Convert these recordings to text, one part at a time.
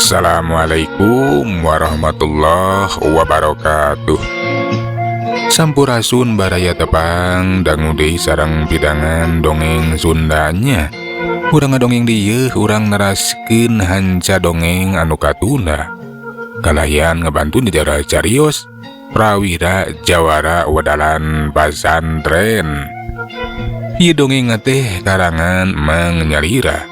Assalamualaikum warahmatullahi wabarakatuh. Sampurasun baraya tepang dangu deui sareng pidangan dongeng Sundanya. Urang ngadongeng dieu urang neraskeun hanca dongeng anu katunda. Kalayan ngebantu nyejarah carios prawira jawara wedalan pasantren. Ieu dongeng teh karangan Mang Nyalira.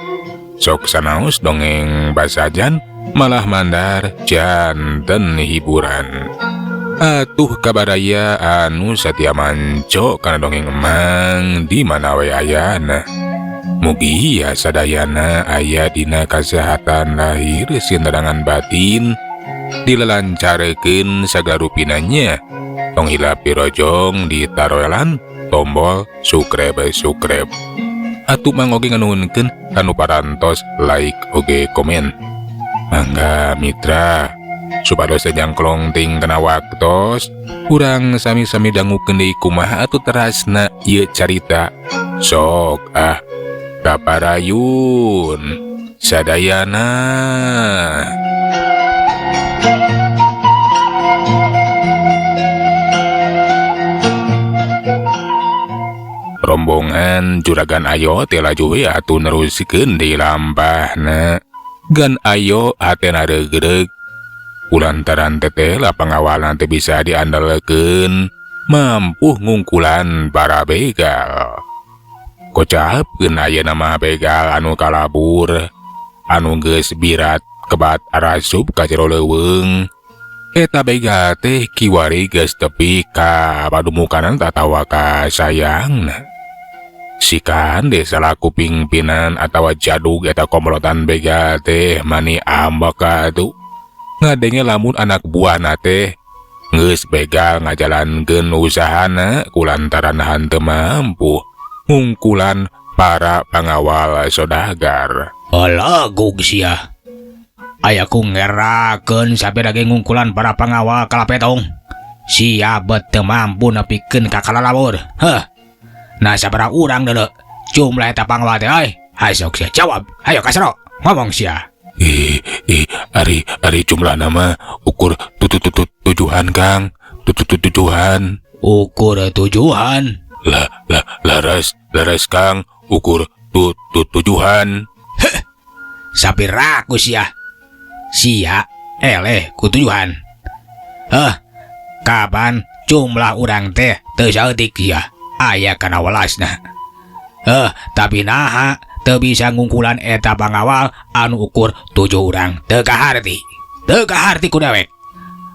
Sok sanaos dongeng basajan malah mandar janten hiburan. Atuh kabaraya anu satia manco kana dongeng emang di mana we ayana. Mugi ya sadayana aya dina kasehatan lahir sindarangan batin dilelancarekeun sagarupinanya. Tong hilap dirojong ditaroelan tombol subscribe subscribe. Atuh mang oge nganuhunkeun kanu parantos like oge komen. Mangga mitra supados teu jangklong ting kana waktos urang sami-sami dangukeun deui kumaha atuh terasna ieu carita. Sok ah kaparayun sadayana. Rombongan Juragan Ayo teh laju we atuh neruskeun deui lampahna. Gan Ayo hatena regreg kulantaran teteh lah pengawalan teh bisa diandalkeun mampu ngungkulan para begal. Kocapkeun ayeuna mah begal anu kalabur anu geus birat kebat arasup ka jero leuweung. Eta begal teh kiwari geus tepi ka padumukanan tatawa ka sayangna. Sikan desa laku pingpinan atawa jadug eta komplotan begal teh mani ambek atuh. Ngadenge lamun anak buahna teh geus begal ngajalankeun usahana kulantaran henteu mampu ngungkulan para pengawal sodagar. Alagug sia. Aya ku ngerakeun sampe dage ngungkulan para pengawal kalapetong. Sia bet teu mampu nepikeun ka kalalabur. Heh. Nah sabaraha urang deuleu jumlah eta pangawal teh euy. Hayo sok sia jawab. Hayo kasro ngomong sia. Ih, ih, ari ari jumlah nama ukur tujuhan Kang. Tujuhan. Ukur tujuhan. Lah lah laras laras Kang ukur tujuhan. Heh. Sapiraku sia. Sia eleh ku tujuhan. Heh. Kapan jumlah urang teh teu saeutik sia. Aya kana welasna. Heh, tapi naha teu bisa ngungkulan eta pangawal anu ukur 7 urang. Teu kaharti. Teu kaharti ku dewek.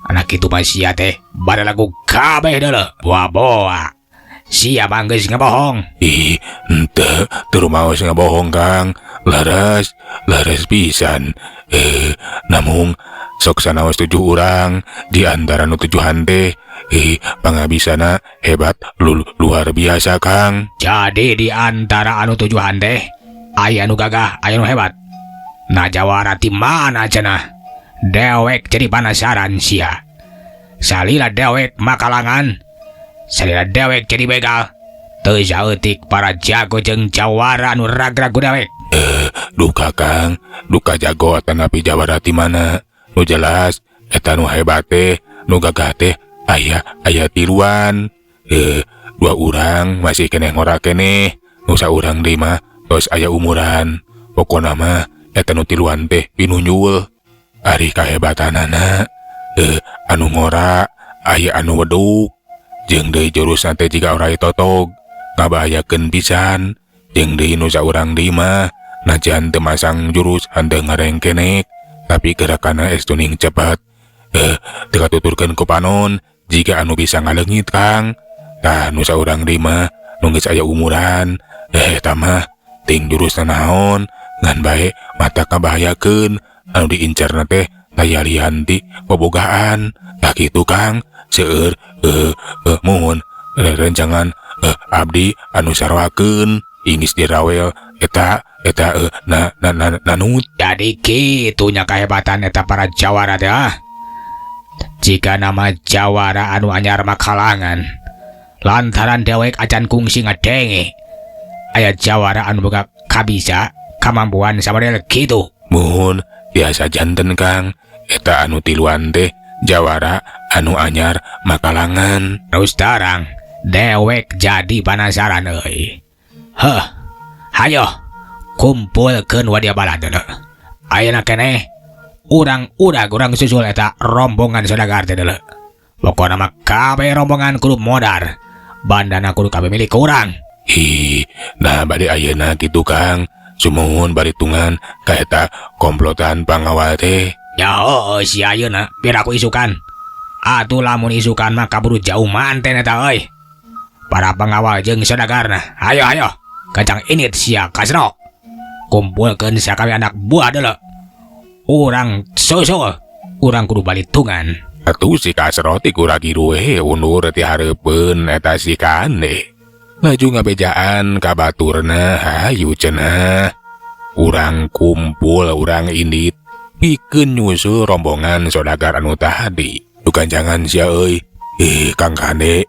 Anak kitu mah sia teh bade lagu kabeh deuleu. Boa-boa. Sia mah geus ngebohong. Ih, henteu teu rumaos ngebohong Kang. Laras, laras pisan. Namung sok sanaos 7 urang di antara nu 7 teh pangabisana hebat luar biasa Kang. Jadi di antara anu 7 teh aya nu gagah, aya nu hebat. Nah jawara ti mana cenah? Dewek jadi penasaran sia. Salila dewek makalangan, salila dewek jadi begal. Teu saeutik para jago jeung jawara anu ragrag ku dewek. Duka Kang, duka jago atanapi jawara ti mana? Nu jelas eta nu hebat teh, nu gagah teh aya aya tiluan. 2 urang masih keneh ngora keneh, nu saurang deui mah tos aya umuran. Pokona mah eta nu tiluan teh pinunjul. Ari kahebatanana anu ngora aya anu weduk jeung deui jurusna teh jiga orai totog ngabahayakeun pisan. Jeung deui nu saurang deui mah najan teu masang jurus henteu ngarengkenek tapi gerakanna estuning cepat. Teu katuturkeun ku panon jiga anu bisa ngaleungit Kang. Tah nu saurang deui mah nu geus aya umuran eta mah ting jurusna naon ngan bae mata kabahayakeun anu diincarna teh taya lian ti bobogaan. Tah kitu Kang seueur muhun rencangan abdi anu sarwakeun ingis dirawel eta eta na na na nanut. Jadi kitunya kehebatan eta para jawara teh ah. Jika nama jawara anu anyar makalangan lantaran dewek acan kungsi ngadenge aya jawara anu boga kabisa kamampuan samodel kitu. Muhun biasa janten Kang, eta anu tiluan teh jawara anu anyar makalangan. Terus terang dewek jadi penasaran euy. Heh, hayo kumpulkeun wadia balad deuleu. Ayeuna keneh urang udah urang susul eta rombongan saudagar teh deuleu. Pokona mah kabeh rombongan kudu modar. Bandana kudu kabeh milik urang. Hi, nah bade ayeuna kitu Kang. Sumuhun baritungan ka eta komplotan pangawal teh. Ya heueuh si ayeuna biar aku isukan. Atuh lamun isukan mah kaburu jauh manten eta euy. Para pengawal jeung saudagarna, ayo ayo. Kacang init sia Kasro. Kumpulkeun sakabeh anak buah deuleu. Urang susul, urang kudu balitungan. Atuh si Kasro ti kuragiru we undur ti hareupeun eta si Kande. Laju ngabejaan ka baturna, hayu cenah. Urang kumpul urang indit pikeun nyusul rombongan saudagar anu tadi. Dukan jangan sia euy. Ih, Kang Kande.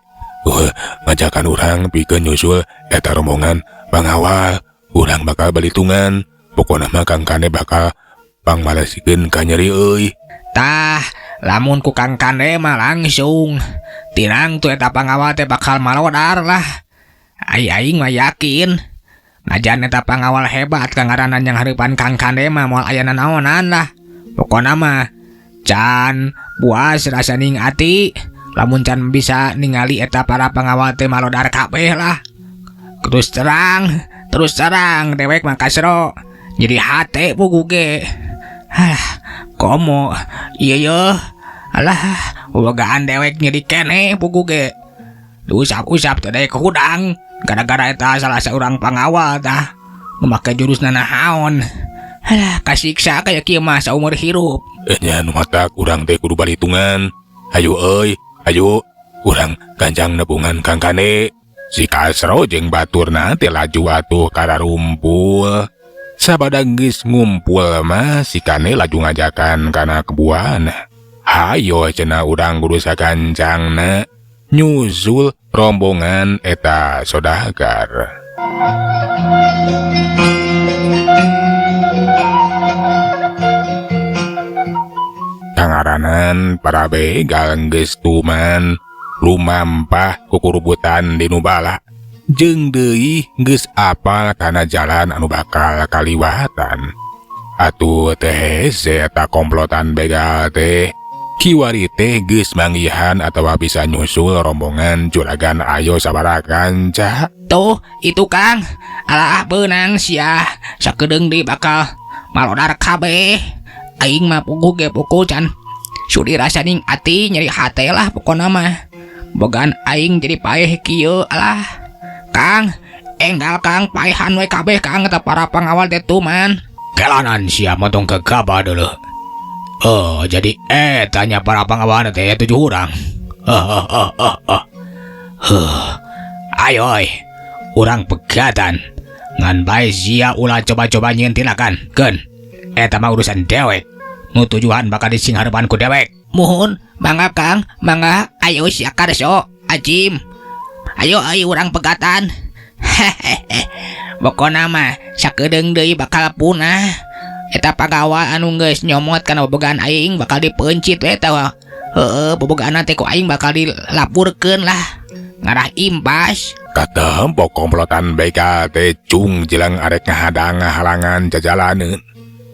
Ngajakan urang pikeun nyusul eta rombongan pangawal. Urang bakal balitungan. Pokona mah Kang Kande bakal pangmalesikeun ka nyeri euy. Tah, lamun ku Kang Kande mah langsung tinang tuh eta pangawal teh bakal malodar lah. Ai aing mah yakin. Najan eta pangawal hebat kang ngaranan yang hareupan Kang Kande mah moal aya nanaonan lah. Pokona mah can puas rasa ning ati lamun can bisa ningali eta para pangawal teh malodar kabeh lah. Terus terang dewek mah Kasro jadi hate pugu ge. Halah, komo iya yo. Alah, bobogaan dewek nyeri keneh pugu ge. Diusap-usap teh daek hudang gara-gara eta salah seorang pangawal tah memakai jurus nanahaon. Alah, kasiksa kayak kieu mah saumur hirup. Eh nya nu matak urang teh kudu balitungan. Hayu euy, hayu urang gancang nepungan Kang Kande. Si Kasro jeung baturna teh laju atuh kararumpul. Sabada geus ngumpul mah si Kande laju ngajakan kana kebuana. Hayo cenah urang kudu sagancangna nyusul rombongan eta saudagar. Kangaranan para begal geus tuman lumampah kukurubutan di nu bala jeung deui geus apal kana jalan anu bakal kaliwatan. Atuh teh eta komplotan begal teh kiwari teh geus manggihan atawa bisa nyusul rombongan juragan Ayo sabaraha kanca. Tuh, itu Kang. Alah beunang sia. Sakedeung deui bakal malodar kabeh. Aing mah puguh ge puguh can sudi rasa ning ati nyeri hate lah pokona mah. Bogaan aing jadi paeh kieu alah. Kang, enggal Kang paehan we kabeh Kang eta para pengawal teh tuman. Kelanan sia motong gegabah dulu. Oh, jadi tanya para pengawal teh 7 orang. Oh. Huh. Ayo oi. Urang pegatan. Ngan bae sia ulah coba-coba nyieun tindakan. Keun. Eta mah urusan dewek. Nu tujuan bakal disingharepan ku dewek. Muhun, mangga Kang, mangga. Ayo sia Karso, Ajim. Ayo ayo urang pegatan. Hehehe. Pokona mah sakedeung deui bakal punah. Eta pangawal anu geus nyomot kana bobogaan aing bakal dipeuncit we eta. Heeh, bobogaan teh ku aing bakal dilapurkeun lah. Ngarah impas. Katempo komplotan begal teh cung jelang arek ngahadang ngahalangan jajalaneun.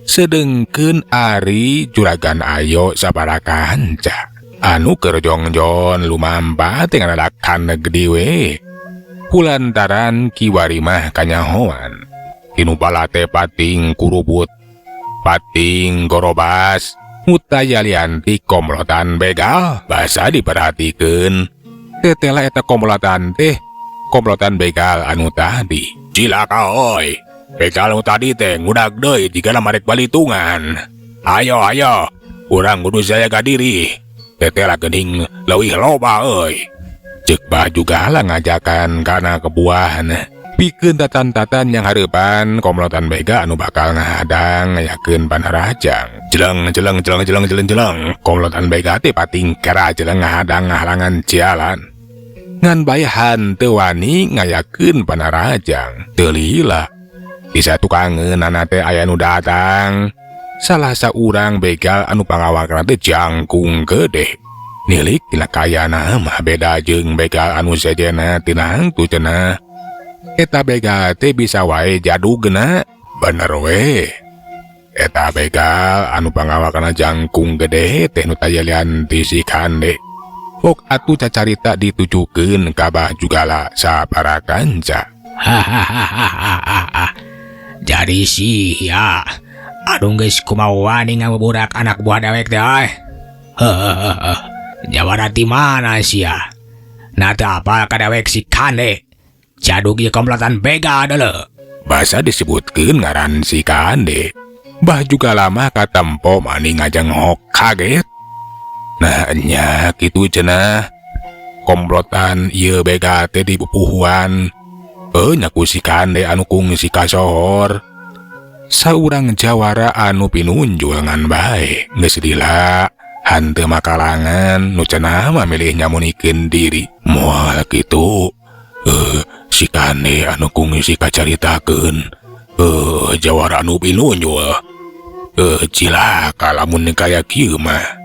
Sedengkeun ari juragan Ayo sabaraha kanca anu keur jongjon lumampah teh ngadadakan negeri we. Kulantaran kiwari mah kanyahoan. Tinu bala teh pating kurubut, pating gorobas, mutayalianti komplotan begal basa diperhatikeun. Tetela eta komplotan teh komplotan begal anu tadi. Cilaka oi. Begal anu tadi teh ngudag deui jigana marek balitungan. Ayo ayo, urang kudu jaga diri. Tetela geuning leuwih loba euy. Ceuk Bah Jugala ngajakan kana kebuahan. Pikeun tatan-tatan nyanghareupan komplotan begal anu bakal ngahadang ngayakeun panarajang. Jeleng jeleng jeleng jeleng jeleng jeleng, komplotan begal teh patingkara jeleng ngahadang ngahalangan jalan. Ngan bae hanteu wani ngayakeun panarajang. Teu lila di satukangeunana teh aya nu datang. Salah saurang begal anu pangawakna teh jangkung gede. Nilik tina kayana mah beda jeung begal anu sejenna, tinang tu cenah. Eta begal teh bisa wae jadugna, bener we. Eta begal anu pangawakna jangkung gede teh nu tayalian ti si Kande. Pok atuh cacarita ditujukeun ka Bah Jugala sapara kanca. Hahaha. Jadi sia anu geus kumaha wani ngabuburak anak buah dewek teh euy. Hehehe. Jawara ti mana sia? Nah, teu apal ka dewek si Kande. Jadug ieu komplotan begal deuleu. Basa disebutkeun ngaran si Kande. Bah Jugala mah katempo mani ngajenghok kaget. Nah nya kitu cenah. Komplotan ieu begal teh dipupuhuan. Nya ku si Kande anu kungsi kasohor. Saurang jawara anu pinunjul, ngan bae geus lila hanteu makalangan nu cenah mah milih nyamunikeun diri. Moal kitu. Si Kande anu kungsi kacaritakeun. Jawara anu pinunjul. Cilaka lamun kaya kieu mah.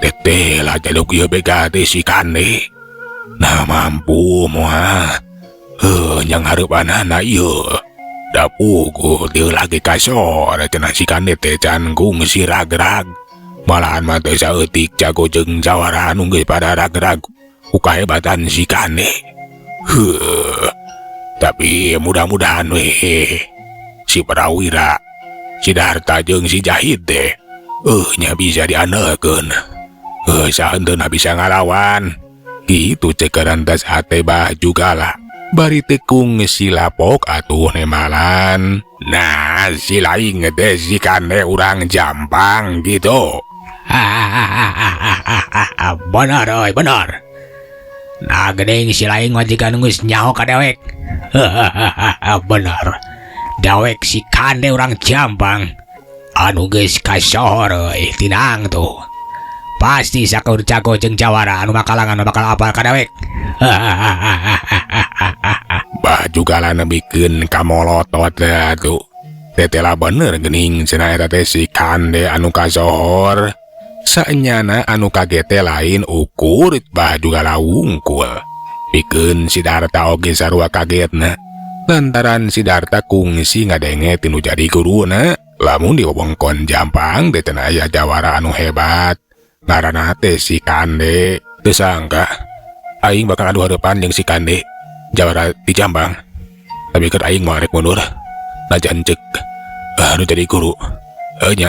Teteh lah jaluk ieu begal teh si Kande. Nah, mampu moal. Nyanghareupanana ieu. Da puguh teu lagi kasor cenah si Kande teh can kungsi ragrag. Malahan mah teu saeutik jago jeung jawara anu geus pada ragrag ku kahebatan si Kande. Heuh. Tapi mudah-mudahan we si Prawira, si Darta jeung si Jahid teh nya bisa diandalkeun. Sahenteuna bisa ngalawan. Kitu cek rantas hate Bah Jugala. Bari teu kungsi lapok atuh nembalan. Nah, si lain teh si Kande urang Jampang gitu. Hahaha, bener euy, bener. Nah, geuning si lain mah jiga geus nyaho ka dewek. Bener. Dewek si Kande urang Jampang. Anu geus kasohor euy, tinang tuh. Pasti sakur jago jeung jawara anu makalangan bakal apal ka dewek. Bah Jugala nebikeun kamolotot atuh. Tetela bener geuning cenah eta teh si Kande anu kasohor. Saenyana anu kaget teh lain ukur Bah Jugala wungkul. Pikeun si Darta oge sarua kagetna. Lantaran si Darta kungsi ngadenge tinu jadi guruna. Lamun di wewengkon Jampang teh cenah aya jawara anu hebat. Ngaranna teh si Kande. Teu sangka aing bakal adu hareupan jeung si Kande jawara di Jampang. Tapi keur aing moal rek mundur. Najan cek anu jadi guru. Nya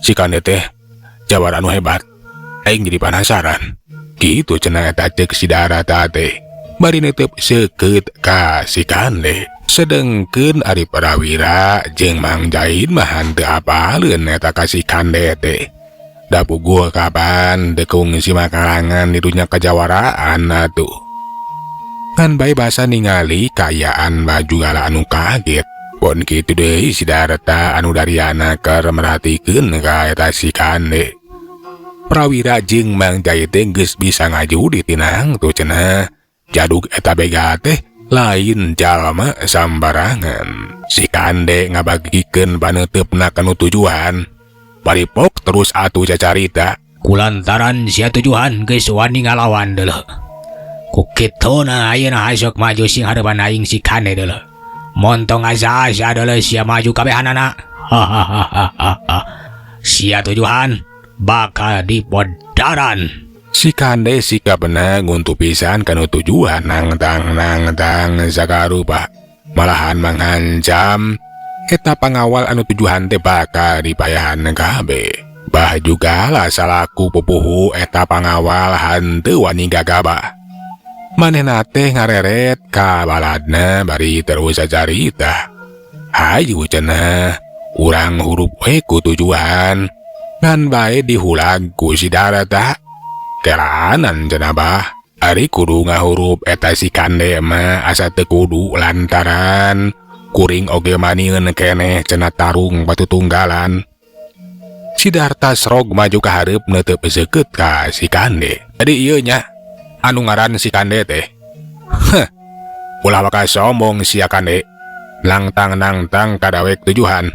si Kande teh jawara anu hebat. Aing jadi penasaran. Kitu cenah eta cek si Darta teh. Bari neuteub seukeut ka si Kande. Sedengkeun ari Prawira jeung Mang Jahid mah henteu apaleun eta ka si Kande teh. Da puguh kapan teu kungsi makalangan di dunya kajawaraan atuh. Ngan bae basa ningali kaayaan Bah Jugala anu kaget. Pon kitu deui si Darta anu dariana keur merhatikeun ka eta si Kande. Prawira jeung Mang Jahid teh geus bisa ngajudi tinang tuh cenah. Jadug eta begal teh lain jalma sambarangan. Si Kande ngabagikeun paneuteup kanu tujuan. Bari pok terus atuh cacarita. Kulantaran sia tujuan geus wani ngalawan deuleu. Ku kituna ayeuna hasok maju sing hareupan aing si Kande deuleu. Montong asa-asa deuleu sia maju kabehanana. Hahaha. Sia tujuan bakal dipodaran. Si Kande sikapna nguntu pisan kanu tujuan nangtang nangtang sakarupa. Malahan mengancam eta pangawal anu tujuan teh bakal dipayahan kabeh. Bah Jugala salaku pupuhu eta pangawal hanteu wani gagabah. Manehna teh ngareret ka baladna bari terus sacarita. Hayu cenah, urang hurup we ku tujuan. Ngan bae dihulag ku si Darta. Kelanan cenah bah. Ari kudu ngahurup eta si Kande mah asa teu kudu lantaran kuring oge manieun keneh cenah tarung batu tunggalan. Sidarta srog maju ka hareup neuteup seukeut ka si Kande. Jadi ieu nya anu ngaran si Kande teh. Heh. Ulah waka sombong sia Kande. Nangtang-nangtang ka dawek tujuhan.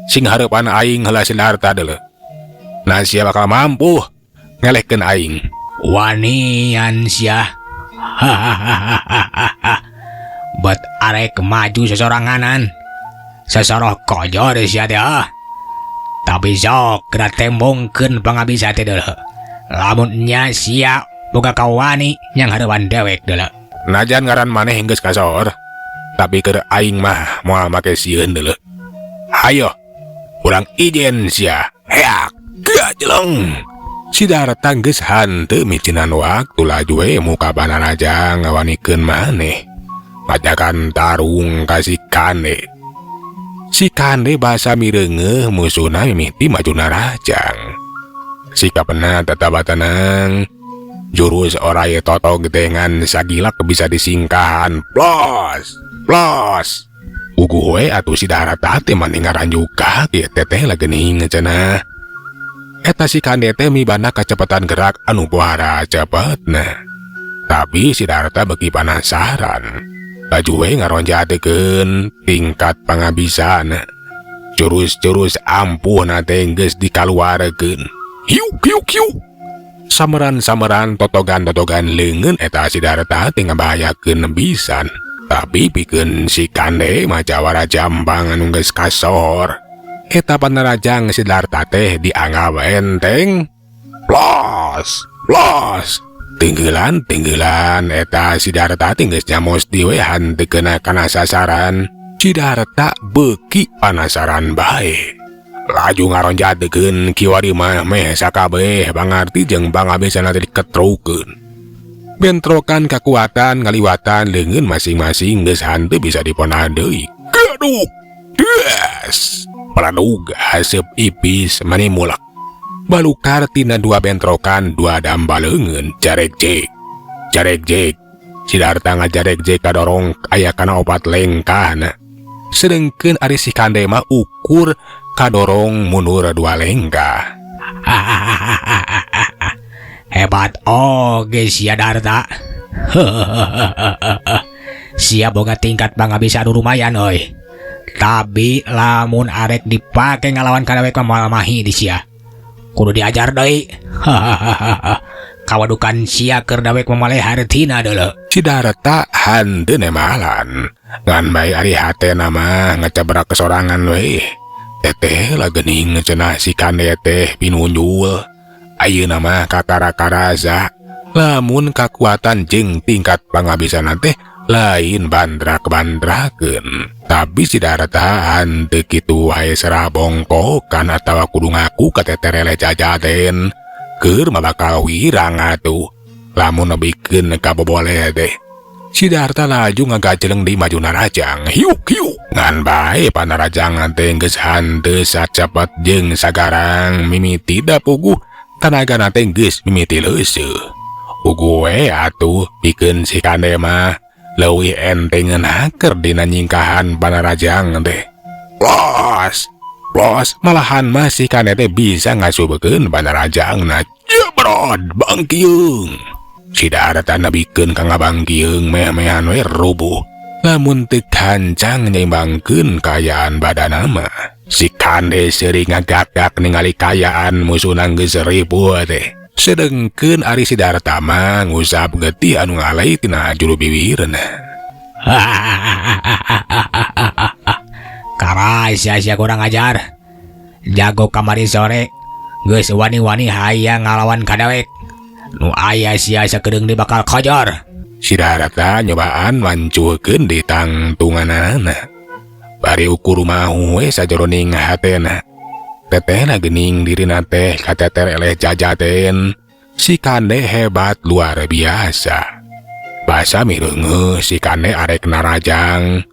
Sing hareupan aing heula Sidarta deuleu. Nah sia bakal mampu ngelehkeun aing. Wanian sia. Hahaha. Bet arek maju sesoranganan. Sesoroh kojor sia teh. Ah. Tapi sok kena tembongkeun pangabisa teh deuleu. Lamun nya sia boga kawani yang hareupan dewek deuleu. Najan ngaran maneh geus kasohor, tapi keur aing mah moal make sieun deuleu. Hayo, urang ijen sia. Heak, gajeleng. Sidarta geus hanteu micinan waktu laju we muka panarajang ngawanikeun maneh. Ngajakan tarung ka si Kande. Si Kande basa mireungeuh musuhna mimiti maju narajang. Sikapna tetap tenang. Jurus oray totog dengan sagilak bisa disingkahan. Plos, plos. Puguh we atuh Sidarta teh mani ngaranjuk kaki teteh lah geuning cenah. Eta si Kande teh mibanda kecepatan gerak anu pohara cepetna. Tapi Sidarta beuki panasaran. Laju we ngaronjatekeun tingkat pangabisana. Jurus-jurus ampuhna teh geus dikaluarkeun. Hiuk hiuk hiuk. Sameran-sameran totogan-totogan leungeun eta Sidarta teh ngabahayakeun pisan. Tapi pikeun si Kande mah jawara jambang anu geus kasohor. Eta panarajang Sidarta teh dianggap enteng. Plos, plos. Tinggelan, tinggelan eta Sidarta teh geus nyamos di we henteu kena kana sasaran. Sidarta beuki panasaran bae. Laju ngaronjatekeun kiwari mah meh sakabeh pangarti jeung pangabisana teh diketrukeun. Bentrokan kekuatan ngaliwatan leungeun masing-masing geus hanteu bisa diponah deui. Gaduk! Des! Paladug haseup ipis mani mulak. Balukar tina dua bentrokan dua damba leungeun jarek jek. Jarek jek. Sidarta ngajarek jek kadorong aya kana opat lengkahna. Sedengkeun ari si Kande mah ukur kadorong mundur dua lengkah. Hebat oge sia Darta. Sia boga tingkat pangabisa anu lumayan euy. Tapi lamun arek dipake ngalawan ka dewek mah moal mahi di sia. Kudu diajar deui. Kawadukan sia keur dawek mah maleh hartina deuleu. Sidarta hanteu nemalan. Ngan bae ari hatena mah ngecebrak kesorangan we. Teteh lah geuning cenah si Kande teh pinunjul. Ayeuna mah kakara karasa. Lamun kakuatan jeung tingkat pangabisana teh lain bandrak-bandrakeun. Tapi Sidarta hanteu kitu wae serah bongkokan atawa kudu ngaku ka tetereleh jajaten. Keur mah bakal wirang atuh. Lamun nebikeun ka boboleh teh. Sidarta laju ngagajeleng di maju narajang. Hiuk hiuk. Ngan bae panarajang teh geus hanteu sacepet jeung sagarang mimiti da puguh tanagana teh geus mimiti leuseuh. Puguh we atuh pikeun si Kande mah leuwih entengeun haker dina nyingkahan panarajang teh. Plos, plos malahan mah si Kande teh bisa ngasubekeun panarajangna. Jebrod bangkiung. Sidarta nebikeun ka ngabangkiung meh-mehan we rubuh. Lamun teu gancang nyimbangkeun kaayaan badana mah. Si Kande seuri ngagagak ningali kaayaan musuhna geus ripuh teh. Sedengkeun ari Sidarta mah ngusap getih anu ngalai tina juru biwirna. Karasa sia kurang ajar. Jago kamari sore geus wani-wani hayang ngalawan ka dewek. Nu aya sia sakedeung di bakal kojor. Sidarta nyobaan mancuhkeun di tangtunganana. Bari ukur mahu we sajroning hatena. Tetehna geuning dirina teh kateter eleh jajaten. Si Kande hebat luar biasa. Basa mireungeuh si Kande arek narajang,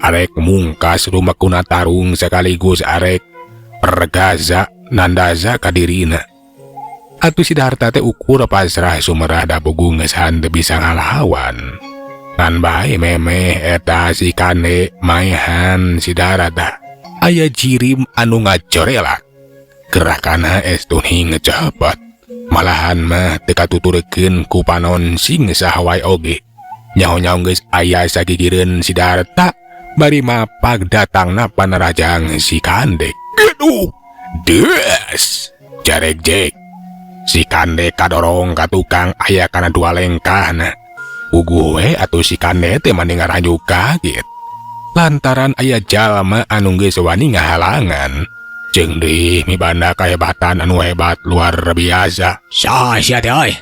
arek mungkas rumekuna tarung sekaligus arek pergaza nandaza ka dirina. Atuh Sidarta teh ukur pasrah sumerah da puguh geus henteu bisa ngalawan. Ngan bae memeh eta si Kande maehan Sidarta. Aya jirim anu ngacorelak. Gerakana estu ngecepat. Malahan mah teu katuturkeun ku panon sing saha wae oge. Nyaho-nyaho geus aya sagigireun Sidarta bari mapag datangna panarajang si Kande. Geduh! Des! Jaregjek. Si Kande kadorong ka tukang aya kana dua lengkahna. Puguh we atuh si Kande teh mani ngaranjuk kaget. Lantaran aya jalma anu geus wani ngahalangan. Jeung deui mibanda kahebatan anu hebat luar biasa. Saha sia teh euy?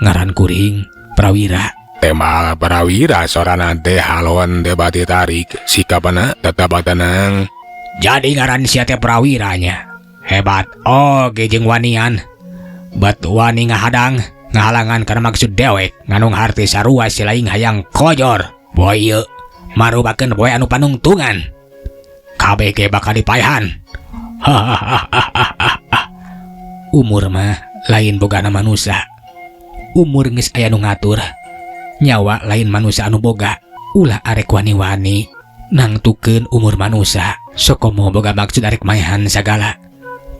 Ngaran kuring Prawira. Temal Prawira sorana teh halon teh bati tarik, sikapna tetap tenang. Jadi ngaran sia teh Prawiranya. Hebat oge jeung wanian. Bet wani ngahadang, ngahalangan karena maksud dewek nganung harti sarua silaing hayang kojor. Boy ieu marubakeun boy anu panungtungan. Kabeh ge bakal dipaehan. Hahaha. Umur mah lain bogana manusia. Umur geus aya nu ngatur. Nyawa lain manusia anu boga. Ulah arek wani-wani nangtukeun umur manusia. Sokomo boga maksud arek maehan sagala.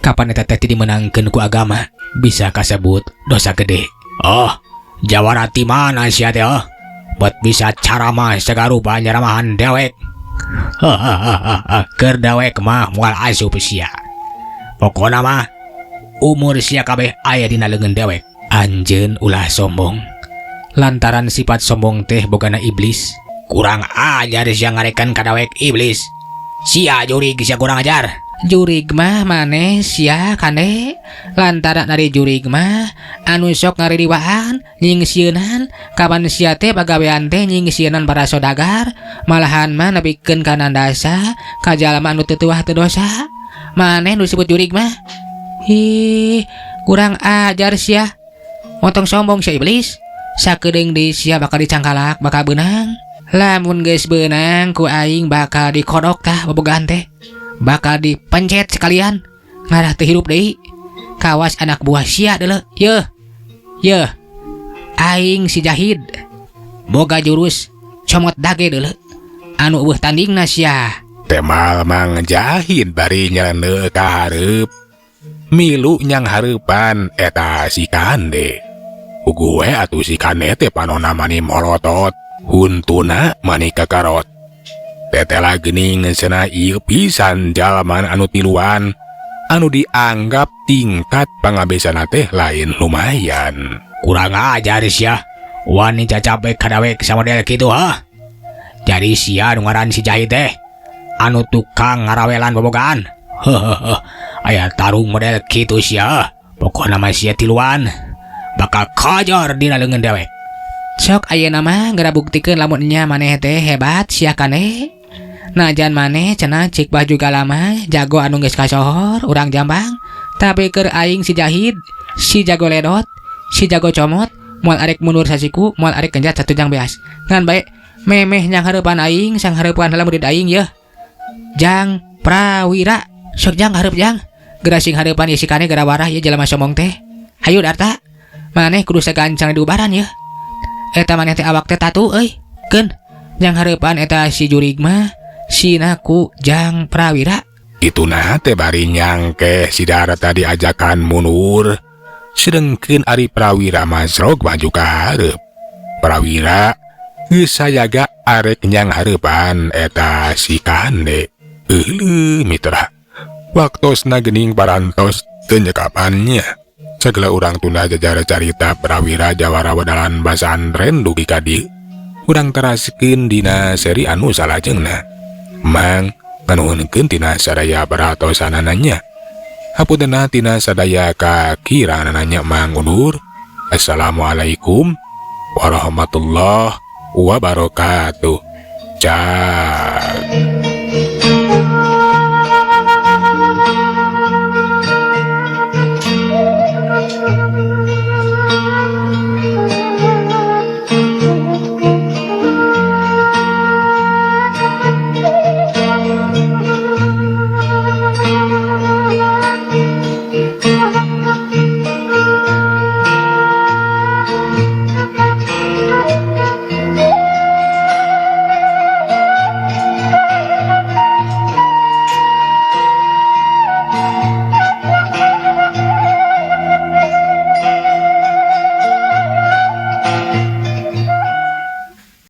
Kapan eta teh dimenangkeun ku agama bisa kasebut dosa gede. Oh, jawara ti mana sia teh oh? Buat bisa caramah sagarupa nyaramahan dewek. Hahaha, keur dewek mah moal asup sia. Pokona mah umur sia kabeh aya dina leungeun dewek. Anjeun ulah sombong. Lantaran sifat sombong teh bogana iblis. Kurang ajar sia ngarekan ka dewek iblis. Sia jurig sia kurang ajar. Jurig mah maneh sia Kande. Lantaran dari jurig mah anu sok ngaririwaan nyingsieunan kapan sia teh pagawean teh nyingsieunan para sodagar malahan mah nepikeun kana dasa ka jalma anu teu tuah teu dosa. Maneh nu disebut jurig mah. Ih, kurang ajar sia. Montong sombong sia iblis. Sakedeung deui sia bakal dicangkalak bakal beunang. Lamun geus beunang ku aing bakal dikodok tah bobogohan teh. Bakal dipencet sekalian. Ngarah teu hirup deui. Kawas anak buah sia deuleu. Yeuh. Yeuh. Aing si Jahid. Boga jurus comot dage deuleu. Anu eueuh tandingna sia. Temal Mang Jahid bari nyelendeu ka hareup. Milu nyang hareupan eta si Kande. Puguh we atuh si Kande teh panona mani molotot, huntuna mani kakarot. Tetela geuning cenah ieu pisan jalma anu tiluan anu dianggap tingkat pangabesana teh lain lumayan. Kurang ajar sia. Wani cacapek kadawek samodel kitu ha. Jadi sia nu ngaran si Jahid teh anu tukang ngarawelan bobogaan. Hehehe. Aya tarung model kitu sia. Pokona mah sia tiluan bakal kajor dina leungeun dewek. Sok ayeuna mah geura buktikeun lamun nya maneh teh hebat sia Kande. Najan maneh cenah cik baju galama jago anu geus kasohor urang Jambang. Tapi keur aing si Jahid, si jago ledot, si jago comot, moal arek mundur sasiku, moal arek kenjat satu jang beas. Ngan bae memeh nyang hareupan aing, sang hareupan heula murid aing yeuh. Jang Prawira, sok jang hareup jang. Geura sing hareupan ieu si Kane geura warah ieu jelema sombong teh. Hayu Darta. Maneh kudu sagancang diubaran yeuh. Eta maneh teh awak teh tatu euy. Keun nyang hareupan eta si jurig mah sinaku Jang Prawira. Itu nah teh bari nyangke si Darta diajakan mundur. Sedengkeun ari Prawira masrog maju ka hareup. Prawira geus sayaga arek nyang hareupan eta si Kande. Euleuh mitra. Waktosna geuning parantos teu nyekapannya. Sagala urang tunda jajara carita Prawira jawara wedalan basantren dugi ka dieu. Urang teraskeun dina seri anu salajengna. Mang nganuhunkeun tina sadaya perhatosanana. Hapuntenna tina sadaya kakiranganana mang undur. Assalamualaikum warahmatullahi wabarakatuh. Cak.